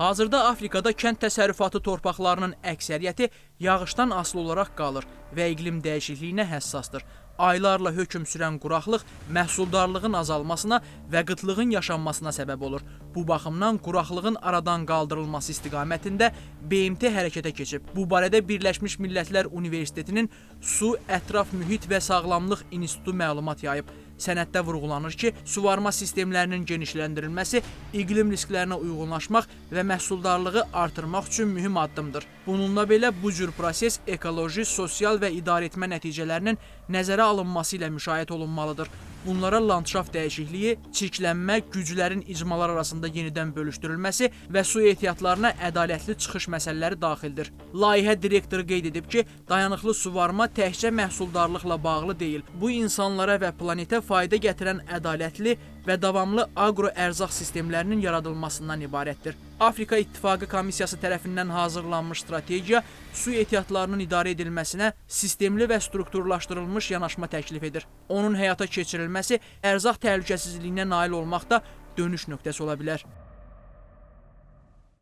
Hazırda Afrikada kənd təsərrüfatı torpaqlarının əksəriyyəti yağışdan asılı olaraq qalır və iqlim dəyişikliyinə həssasdır. Aylarla hökm sürən quraqlıq məhsuldarlığın azalmasına və qıtlığın yaşanmasına səbəb olur. Bu baxımdan quraqlığın aradan qaldırılması istiqamətində BMT hərəkətə keçib. Bu barədə Birləşmiş Millətlər Universitetinin Su, Ətraf Mühit və Sağlamlıq İnstitutu məlumat yayıb. Sənəddə vurğulanır ki, suvarma sistemlərinin genişləndirilməsi iqlim risklərinə uyğunlaşmaq və məhsuldarlığı artırmaq üçün mühüm addımdır. Bununla belə bu cür proses ekoloji, sosial və idarəetmə nəticələrinin nəzərə alınması ilə müşayiət olunmalıdır. Bunlara landşaft dəyişikliyi, çirklənmə, güclərin icmalar arasında yenidən bölüşdürülməsi və su ehtiyatlarına ədalətli çıxış məsələləri daxildir. Layihə direktoru qeyd edib ki, dayanıqlı suvarma təkcə məhsuldarlıqla bağlı deyil. Bu insanlara və planetə fayda gətirən ədalətli və davamlı aqro-ərzaq sistemlərinin yaradılmasından ibarətdir. Afrika İttifaqı Komissiyası tərəfindən hazırlanmış strategiya su ehtiyatlarının idarə edilməsinə sistemli və strukturlaşdırılmış yanaşma təklif edir. Onun həyata keçirilməsi ərzaq təhlükəsizliyinə nail olmaqda dönüş nöqtəsi ola bilər.